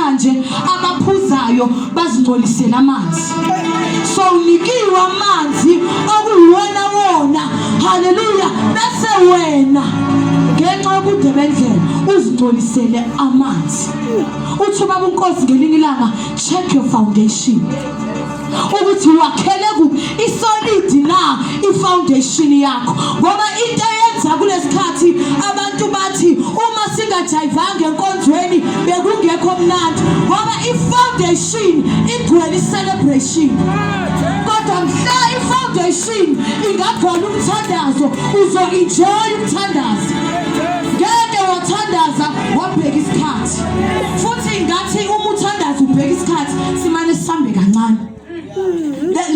Namhlanje abaphuzayo bazingcolisela amanzi. So unikiwe amanzi okuyiwona wona, haleluya, bese wena ngenxa yobude bendlela uzingcolisele amanzi. Uthi ubaba uNkosi ngelinye ilanga, check your foundation ukuthi wakhele kuphi, isolid na ifoundation yakho, ngoba into eyenza kulesikhathi abantu bathi uma singajayivanga enkonzweni bekungekho mnandi, ngoba ifoundation igcwele icelebration. Kodwa mhla ifoundation ingagcwala umthandazo, uzo-enjoy umthandazo. Ngeke wathandaza wabheka isikhathi. Futhi ngathi uma uthandaza ubheka isikhathi, simane sihambe kancane.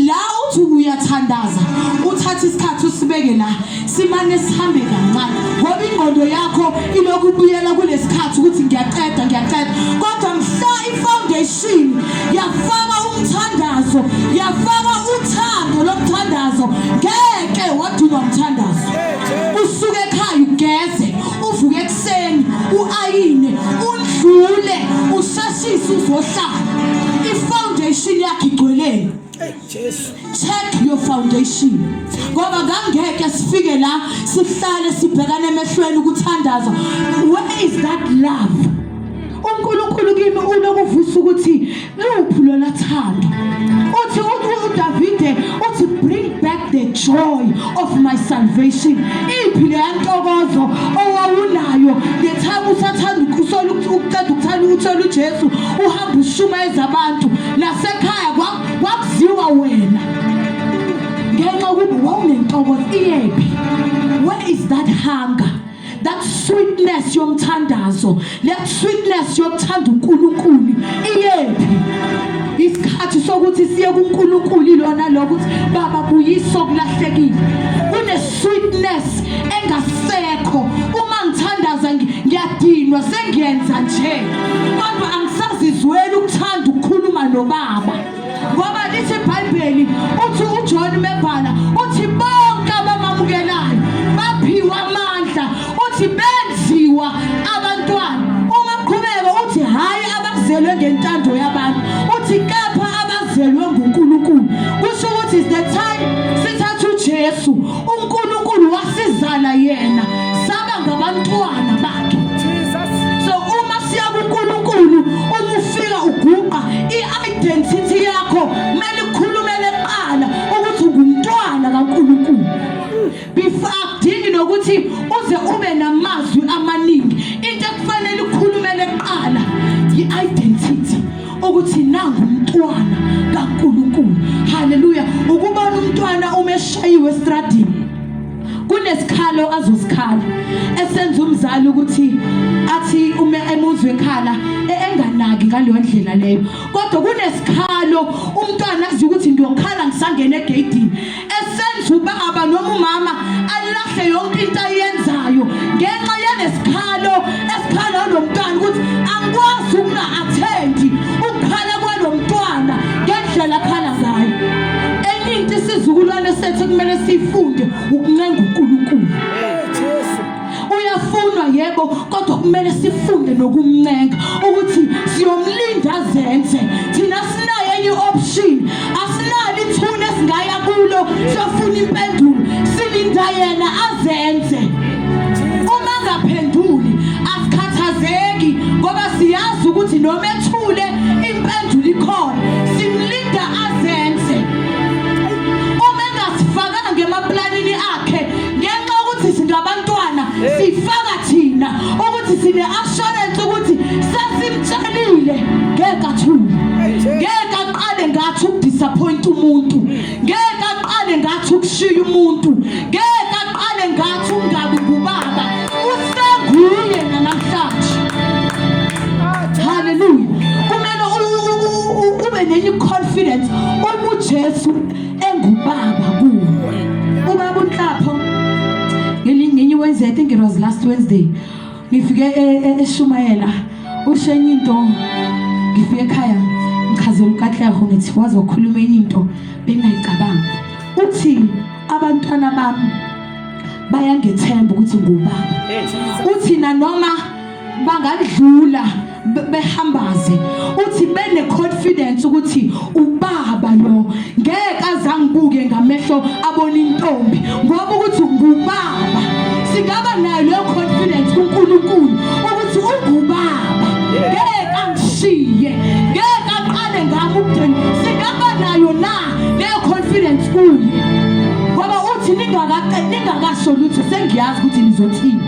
La uthi uyathandaza uthatha isikhathi usibeke la, simane sihambe kancane, ngoba ingqondo yakho ilokhu ubuyela kulesikhathi ukuthi ngiyaqeda, ngiyaqeda. Kodwa mhla ifoundation yafaka umthandazo, yafaka uthando lomthandazo, ngeke wadinwa umthandazo. Usuke ekhaya ugeze, uvuke ekuseni, uayine, undlule, ushashise uzohlala. I-foundation yakhe igcweleni. Jesu. Check your foundation, ngoba kangeke sifike la sihlale sibhekane emehlweni ukuthandaza. Where is that love? UNkulunkulu kimi unokuvusa ukuthi luphi lona thando. Uthi uDavide uthi, "Bring back the joy of my salvation." Iphi leya ntokozo owawunayo the time usathanda ukusola, ukuqeda ukuthanda ukuthola uJesu, uhamba ushumayeza abantu nasekhaya kwakuziwa wena ngenxa yokuba wawunentokozo? Iyephi? Where is that hunger, that sweetness yomthandazo, that sweetness yokuthanda uNkulunkulu? Iyephi? Isikhathi sokuthi siye kuNkulunkulu ilona lokuthi, "Baba, buyisa okulahlekile." Kune sweetness engasekho. Uma ngithandaza ngiyadinwa, sengiyenza nje, kodwa angisazizweli ukuthanda ukukhuluma nobaba, ngoba lithi iBhayibheli, uthi uJohn mebhala uthi bonke abamamukelayo baphiwa amandla, uthi benziwa abantwana. Uma qhubeka uthi hayi abazelwe ngentando yabantu, uthi kepha abazelwe nguNkulunkulu. Kusho ukuthi is the time sithatha uJesu, uNkulunkulu wasizala yena, saba ngabantwana bakhe. Jesus. So uma siya kuNkulunkulu, uma ufika uguqa, i-identity yakho kumele ikhulumele kuqala ukuthi ungumntwana kaNkulunkulu before. Akudingi nokuthi uze ube namazwi amaningi. Into ekufanele ukhulumele kuqala i-identity, ukuthi nangu umntwana kaNkulunkulu. Haleluya! Ukubona umntwana uma eshayiwe estradini, kunesikhalo azosikhala esenza umzali ukuthi athi uma emuzwe ekhala enganaki ngaleyo ndlela leyo, kodwa kunesikhalo umntwana azi ukuthi ngiyokhala ngisangena egeyidini, esenza ubaba noma umama alahle yonke into ayenzayo ngenxa yalesikhalo esikhala lo mntwana, ukuthi angikwazi ukunga-attendi ukukhala kwalo mntwana ngendlela akhala ngayo. Enye into isizukulwane sethu kumele siyifunde ukuncenga uNkulunkulu. Jesu. Uyafunwa yebo, kodwa kumele sifunde nokumncenga ukuthi siyomlinda azenze. Thina sinayo enye option? Asinalo ithuna esingaya kulo siyofuna impendulo. Silinda yena azenze. Uma ngaphenduli asikhathazeki, ngoba siyazi ukuthi noma ethule impendulo ikhona. Simlinda azenze. Uma engasifakanga emaplanini akhe, ngenxa yokuthi singabantwana, sifaka thina ukuthi sine-assurance ukuthi sesimtshelile, ngeke athule, ngeke aqale ngathi ukudisappoint umuntu, ngeke aqale ngathi ukushiya umuntu, ngeke aqale ngathi ungabi ngubaba. Usenguye nanamhlanje. Haleluya! Kumele ube nenye confidence uma uJesu engubaba kuwe. Ubaba uNhlapho ngelinye Wednesday, I think it was last Wednesday, ngifike eshumayela, usho enye into. Ngifike ekhaya ngichazela uKatleho, ngithi waze wakhuluma enye into bengingayicabanga. Uthi abantwana bami bayangethemba ukuthi ngubaba. Uthi nanoma bangadlula behambaze. ngiyazi ukuthi nizothini.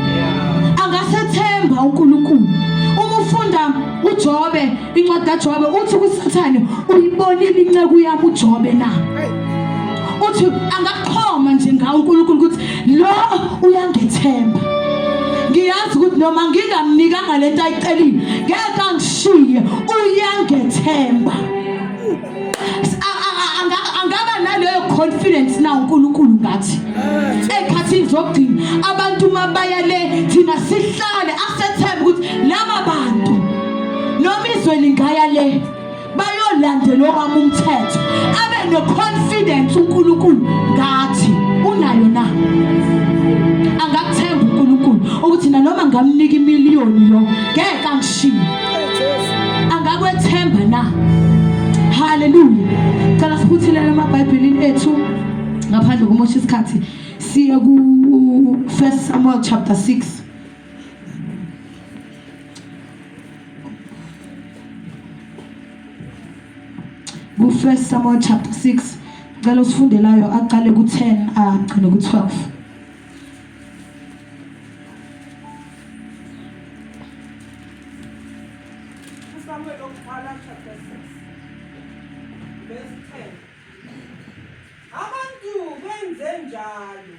Angasethemba uNkulunkulu. Uma ufunda uJobe, incwadi kaJobe uthi kuSathane uyibonile inceku yami uJobe na? Uthi angaqhoma nje ngawo uNkulunkulu ukuthi lo uyangethemba. Ngiyazi ukuthi noma ngingamnikanga lento ayicelile ngeke angishiye uyangethemba. Angaba naleyo confidence na uNkulunkulu ngathi ekhathini zokugcina abantu mabaya le thina sihlale asethembe ukuthi laba bantu noma izwe lingaya le bayolandela owami umthetho abe no-confidence uNkulunkulu ngathi unayo na angakuthemba uNkulunkulu ukuthi nanoma ngamnika imiliyoni lo ngeke angishiye angakwethemba na haleluya cela siphuthelele emabhayibhelini ethu ngaphandle komosha isikhathi siye ku 1 Samuel chapter 6 Ku-1 Samuel chapter 6 cela osifundelayo aqale ku-10 agcine ku-12. USamuel wokuqala chapter 6 verse 10. Abantu benze njalo.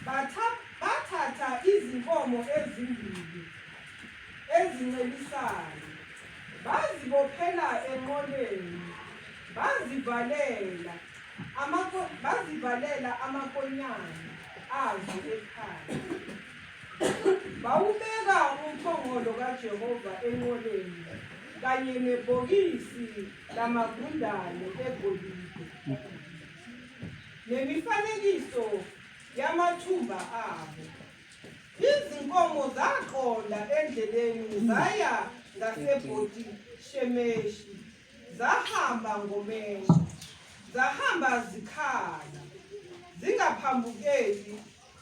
Bathatha izinkomo ezimbili ezincelisayo, bazibophela enqoleni, bazivalela bazivalela amakonyane azo ekhaya. Bawubeka umphongolo kaJehova enqoleni kanye nebhokisi lamagundane egolide nemifanekiso yamathumba abo. Izinkomo zaqonda endleleni zaya ngaseBhoti Shemeshi, zahamba ngomendo, zahamba zikhala, zingaphambukeli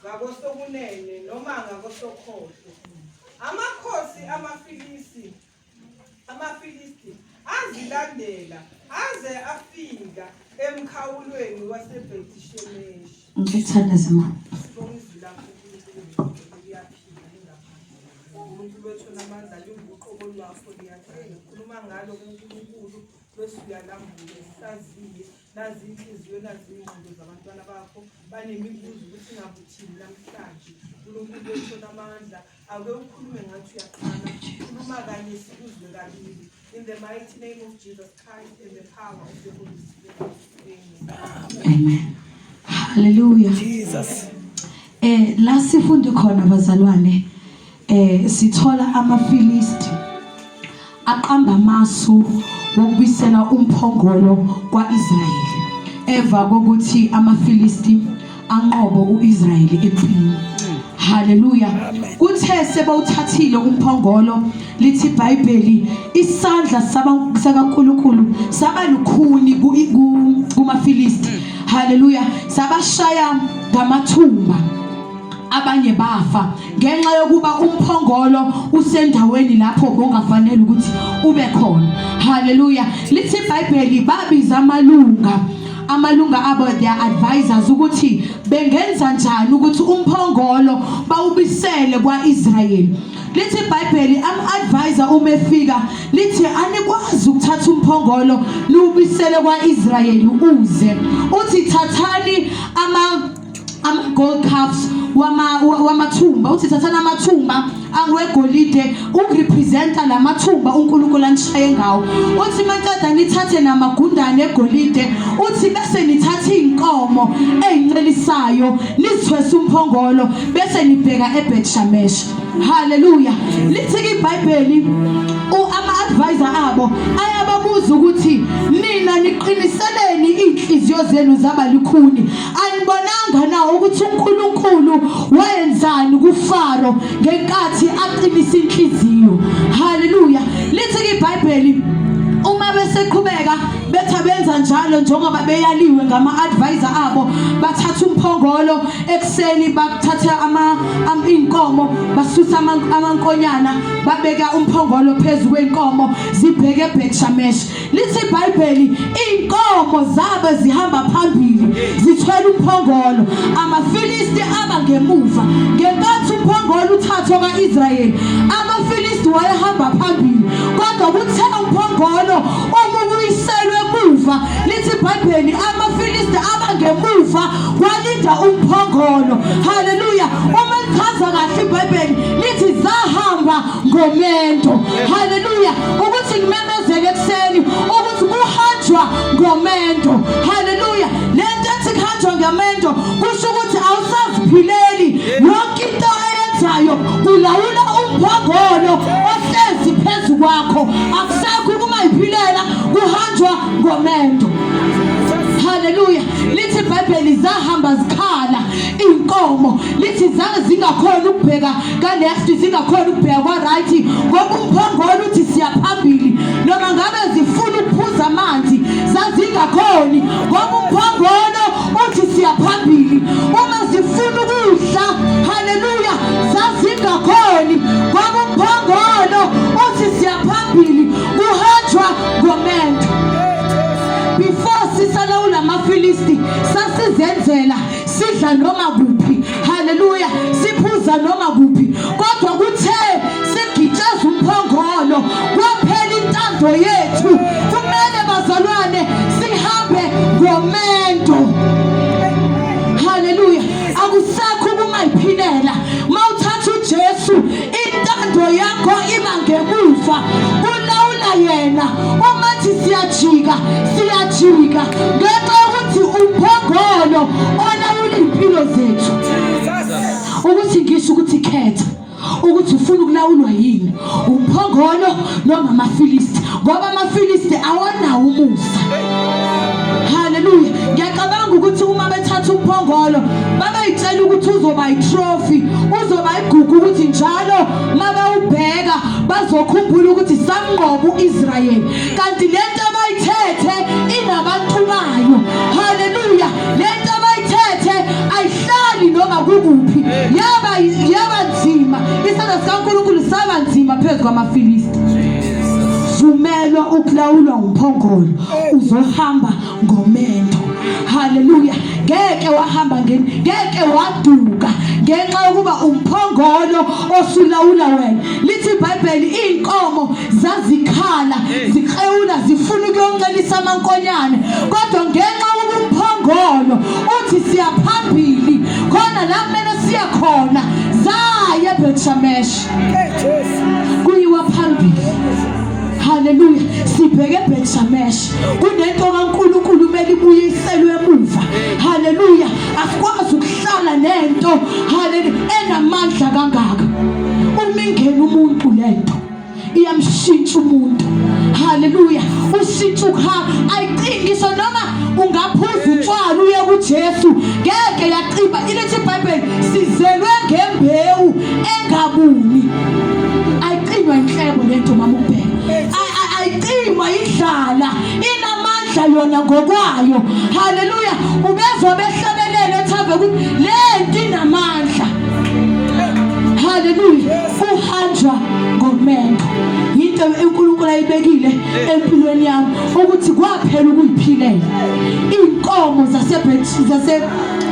ngakosokunene noma ngakosokhohlo. Amakhosi amaFilisi amaFilisti azilandela aze afika emkhawulweni waseBhethi-Shemeshi. Ngithandaze ma. Sibonga izwi lakho uNkulunkulu liyaphila lingaphandle. Unkulunkulu wethu onamandla linguqobo lwakho liyathela. Khuluma ngalo kuNkulunkulu bese uyalambula sihlaziye nazi inhliziyo nazi ingqondo zabantwana bakho banemibuzo ukuthi ngabuthini namhlanje. uNkulunkulu wethu onamandla Ake ukhulume ngathi uyaqala. Khuluma kanye sikuzwe kabili. In the mighty name of Jesus Christ and the power of the Holy Spirit. Amen. Amen. Hallelujah. Jesus. Eh la sifunde khona bazalwane eh sithola amaFilisti aqamba amasu wokubisela umphongolo kwaIsrayeli emva kokuthi amaFilisti anqobo uIsrayeli empini. Haleluya. Kuthe sebawuthathile umphongolo lithi iBhayibheli isandla sakaNkulunkulu saba lukhuni kumaFilisti. Haleluya. Sabashaya ngamathumba. Abanye bafa ngenxa yokuba umphongolo usendaweni lapho bongafanele ukuthi ube khona. Haleluya. Lithi iBhayibheli babiza amalunga amalunga abo their advisors ukuthi bengenza njani ukuthi umphongolo bawubisele kwaIsrayeli. Lithi iBhayibheli am-advisor uma efika lithi anikwazi ukuthatha umphongolo niwubisele kwaIsrayeli uze uthi thathani ama ama-gold cups wamathumba uthi thathani amathumba angwegolide ukurepresenta la mathumba uNkulunkulu anishaye ngawo uthi maqeda nithathe namagundane egolide uthi bese nithatha izinkomo ezincelisayo nizithwese umphongolo bese nibheka eBeth-Shemesh Haleluya lithi iBhayibheli ama-advisor abo ayababuza ukuthi nina niqiniseleni iy'nhliziyo zenu zaba likhuni Anibonanga na ukuthi uNkulunkulu wenzani kuFaro ngenkathi aqinisa inhliziyo? Haleluya. Lithi iBhayibheli uma beseqhubeka betha benza njalo njengoba beyaliwe ngama-advisor abo bathatha umphongolo Ekuseni bathatha ama inkomo basusa amankonyana babeka umphongolo phezu kwenkomo zibheke eBethshemesh. Lithi iBhayibheli inkomo zabe zihamba phambili zithwele umphongolo, amaFilisti aba ngemuva. Ngenkathi umphongolo uthathwa kaIsrayeli, amaFilisti wayehamba phambili, kodwa kuthe umphongolo uma ubuyiselwe emuva, lithi iBhayibheli amaFilisti aba ngemuva kwalinda umphongolo. Haleluya! Uma lichaza kahle iBhayibheli lithi zahamba ngomendo. Haleluya! Ukuthi ngimemezele ekuseni ukuthi kuhanjwa ngomendo. Haleluya! Le nto ethi kuhanjwa ngamendo kusho ukuthi awusaziphileli yonke into oyenzayo ulawula umphongolo ohlezi phezu kwakho. Akusekho ukumayiphilela kuhanjwa ngomendo. Haleluya! Lithi iBhayibheli zahamba zikhala inkomo lithi zange zingakhona ukubheka ka-left zingakhona ukubheka kwa-right ngoba umphongolo uthi siyaphambili noma ngabe zifuna ukuphuza amanzi zazingakhoni ngoba umphongolo uthi siyaphambili uma zifuna ukudla haleluya zazingakhoni ngoba umphongolo uthi siyaphambili kuhanjwa ngomendo before sisalawula amaFilisti sasizenzela sidla noma kuphi haleluya siphuza noma kuphi kodwa kuthe sigitsheza umphongolo kwaphela intando yethu kumele bazalwane sihambe ngomendo haleluya akusekho ukungayiphilela mawuthatha uJesu intando yakho iba ngemuva kulawula yena uma thi siyajika siyajika ngenxa yokuthi umphongolo olawula impilo zethu ukuthi ngisho ukuthi khetha ukuthi ufuna ukulawulwa yini umphongolo noma amaFilisti ngoba amaFilisti awanawo umusa haleluya ngiyacabanga ukuthi uma bethatha umphongolo babeyitshela ukuthi uzoba yitrophy uzoba igugu ukuthi njalo mabawubheka bazokhumbula ukuthi samnqoba uIsrayeli kanti lento abayithethe inabantu bayo haleluya lento abayithethe ayihlali noma kukuphi yaba yaba nzima isandla sikaNkulunkulu saba nzima phezu kwamaFilisti vumelwa ukulawulwa umphongolo uzohamba ngomendo haleluya ngeke wahamba ngeke waduka ngenxa yokuba umphongolo osulawula wena lithi iBhayibheli izinkomo zazikhala ziklewula zifuna ukuyoncelisa amankonyane kodwa ngenxa yokumphongolo uthi siyaphambili khona la kumele siye khona zaye eBethshemesh kuyiwa phambili haleluya sibheke eBethshemesh kunento kaNkulunkulu kumele ibuyiselwe emuva haleluya asikwazi ukuhlala nento haleluya enamandla kangaka uma ingena umuntu lento iyamshintsha umuntu haleluya ushintsha ukuhamba ayicingi ngisho noma ungaphuza utshwala uye kuJesu ngeke yaciba ilithi iBhayibheli sizelwe ngembewu engabuni ayiqinywa inhlebo lento mama ubheka ayiqinwa idlala inamandla yona ngokwayo haleluya ubezwa behlabelele ethave ukuthi lento inamandla haleluya kuhanjwa ngomendo yinto uNkulunkulu ayibekile empilweni yami ukuthi kwaphela ukuyiphilela inkomo zaseBeth zase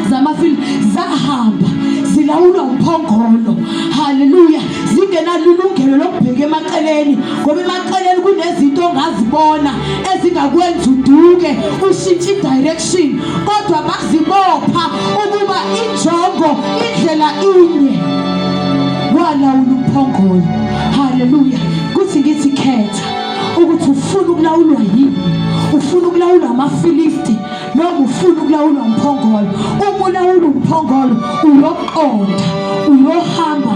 zamafili zahamba zilawulwa umphongolo haleluya zingenalo ilungelo lokubheka emaceleni ngoba emaceleni kunezinto ongazibona ezingakwenza uduke ushintshe i-direction kodwa bazibopha ukuba injongo indlela inye walawula umphongolo haleluya kuthi ngithi khetha ukuthi ufuna ukulawulwa yini ufuna ukulawulwa amaFilisti noma ufuna ukulawulwa umphongolo uma ulawula umphongolo uyoqonda uyohamba